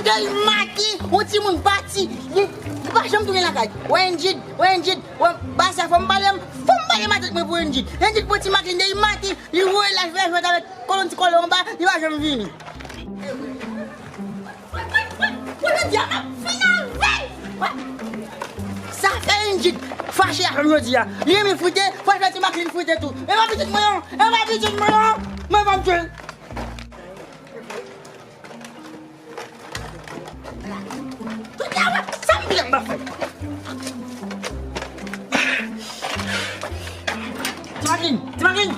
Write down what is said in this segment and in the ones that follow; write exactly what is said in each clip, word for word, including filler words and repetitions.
Dey Maki, yon timoun pati, li, li pa janm tounen lakay. Wè Enjid, wè Enjid, wè Basa, fò m pale, fò m pale matant mwen pou Enjid. Enjid pran ti Maklin, Dey Maki, li voye l al fè jwèt avèk kolon ti kolon anba, li pa janm vini. Kote di a m ap fin avè l. Sa fè Enjid fache avè m jodi a. Li renmen frite, fò l fè ti Maklin frite tou. E pa pitit mwen an, e pa pitit mwen an. Mwen pa m tchwe l. Tout la wè, sa m vle m pa fè. Ti Maklin, ti Maklin.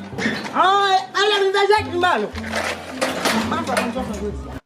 Ay, ay, la vin fè jwèt m ba nou. M pa fè konn sa jodi a.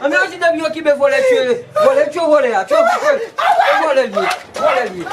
Anmède, depi yo kibe vòlè tchwe, vòlè tchwe vòlè a, tchwe vòlè li ye, vòlè li ye.